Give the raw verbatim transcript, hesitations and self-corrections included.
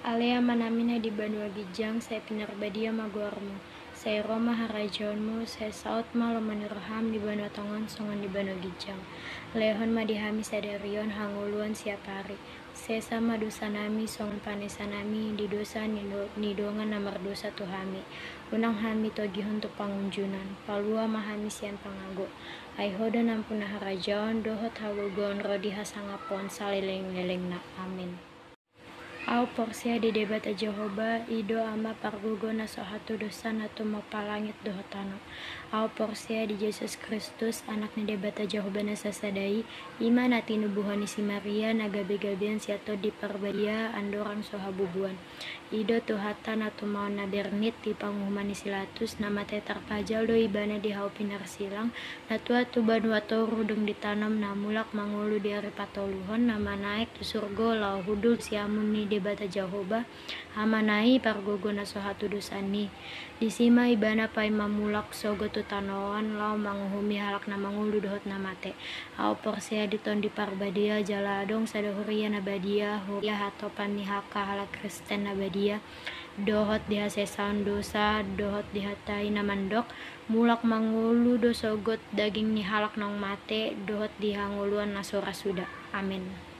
Ale Amanami na di banua ginjang, sai pinarbadia ma goarmu, sai ro ma harajaonmu, sai saut ma lomo ni roham di banua tonga on songon di banua ginjang. Lehon ma di hami sadari on hangoluan siapari. Sesa ma dosanami songon panesanami di dosa ni, do, ni dongan na mardosa tu hami. Unang hami togihon tu pangunjunan, palua ma hami sian pangago. Ai Ho do nampuna harajaon dohot hagogoon ro di hasangapon salelenglelengna. Amin. Au porsea di Debata Jahowa, i do Ama pargogo na so hatudosan na tumompa langit dohot tano. Au porsea di Jesus Kristus, Anak ni Debata Jahowa na sasada i, i ma na tinubuhon ni si Maria na gabegabean sian Tondi Parbadia andorang so habubuan. I do Tuhanta na tumaon na bernit di panguhuman ni si Latus, na mate tarpajal do Ibana di hau pinarsilang, na tuat tu banua toru dung ditanom, na mulak mangolu di ari patoluhon, na manaek tu surgo laho hundul siamun ni Debata Jahowa, Amana i pargogo na so hatudosan i. Disi ma Ibana paima mulak sogot tu tano on laho manguhumi halak na mangolu dohot na mate. Au porsea di Tondi Parbadia jala adong sada huria na badia, huria hatopan ni angka halak Kristen na badia, dohot di hasesaon dosa, dohot di hata i na mandok, mulak mangolu do sogot daging ni halak naung mate, dohot di hangoluan na so ra suda. Amin.